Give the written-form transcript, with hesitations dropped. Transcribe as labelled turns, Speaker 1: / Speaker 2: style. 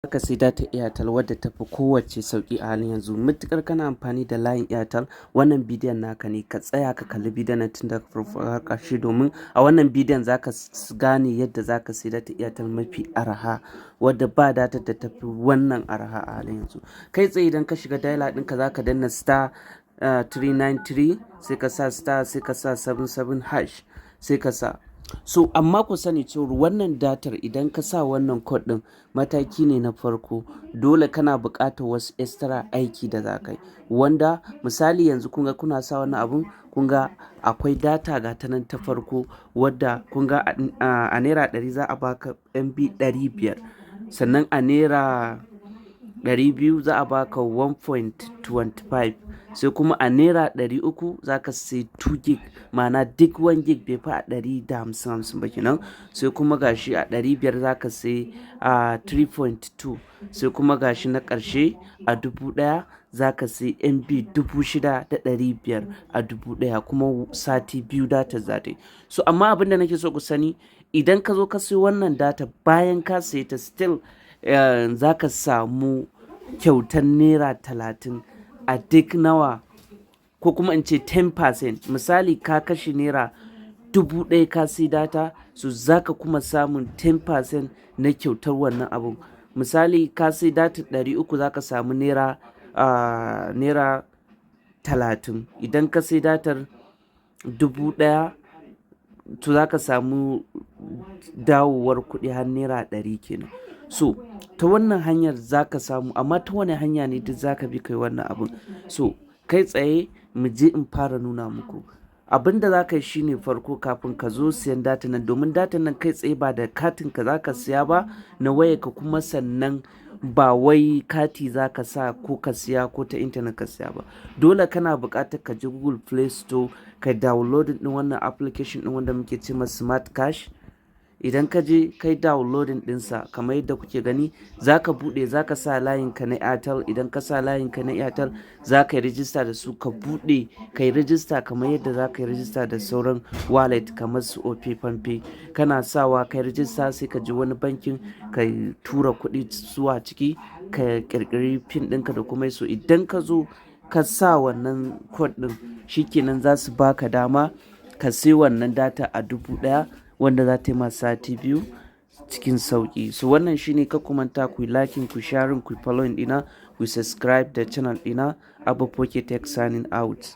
Speaker 1: Ka sai data Airtel wadda tafi kowacce sauƙi a halin yanzu. Matuƙar kana amfani da layin Airtel, wannan bidiyon naka ne. Ka tsaya ka kalli bidiyon nan tun daga farko har ƙarshe, domin a wannan bidiyon za ka gane yadda za ka sai data Airtel mafi araha, wadda ba data da tafi wannan araha a halin yanzu. Kai tsaye, idan ka shiga dialer ɗinka, za ka danna *393, sai ka sa star, sai ka sa 77#, sai ka sa. So amma ku sani cewar wannan datar, idan ka sa wannan code ɗin, mataki ne na farko. Dole kana buƙatar wasu extra aiki da za ka yi. Wanda misali yanzu kun ga kuna sa wannan abun, kun ga akwai data ga ta nan ta farko, wadda kun ga a ₦100 za a baka MB 500. Sannan a ₦200 za a baka 1.25, sai kuma a ₦300 za ka sai 2 gig, ma'ana duk 1 gig bai fi a 150 50 ba kenan. Sai kuma gashi a 500 za ka sai a 3.2, sai kuma gashi na ƙarshe a 1000 za ka sai MB 6500 a 1000, kuma sati 2 data za ta yi. So amma abin da nake so ku sani, idan ka zo ka sayo wannan data, bayan ka saye ta, still za ka samu kyautar ₦30 a duk nawa, ko kuma in ce 10%. Misali, ka kashe ₦1000 ka sai data, so za ka kuma samun 10% na kyautar wannan abun. Misali, ka sai data 300, za ka samu ₦30. Idan ka sai datar 1000, to za ka samu dawowar kuɗi har ₦100 kenan. So ta wannan hanyar za ka samu, amma ta wane hanya ne duk za ka bi kai wannan abun? So kai tsaye mu je in fara nuna muku. Abin da za ka yi shine, farko kafin ka zo siyan data nan, domin data nan kai tsaye ba da katin ka za ka siya ba na wayarka, kuma sannan ba wai kati za ka sa ko ka siya ko ta intanet ka siya ba. Dole kana buƙatar ka je Google Play Store ka downloading ɗin wannan application ɗin wanda muke ce ma Smart Cash. Idan ka je kai downloading ɗinsa kamar yadda kuke gani, za ka buɗe, za ka sa layinka na Airtel. Idan ka sa layinka na Airtel, za ka yi register da su, ka buɗe ka yi register kamar yadda za ka yi register da sauran wallet kamar su Opay, Palmpay. Kana sawa ka yi register, sai ka je wani bankin ka tura kuɗi zuwa ciki, ka ƙirƙiri PIN ɗinka da kuma so. Idan ka zo ka sa wannan code ɗin, shikenan, za su baka dama ka sai wannan data a 1000, wanda za ta yi ma sati 2 cikin sauƙi. So wannan shine. Kar ku manta ku yi liking, ku sharing, ku following ɗina, ku subscribe da channel ɗina. Abba Pocket Tech signing out.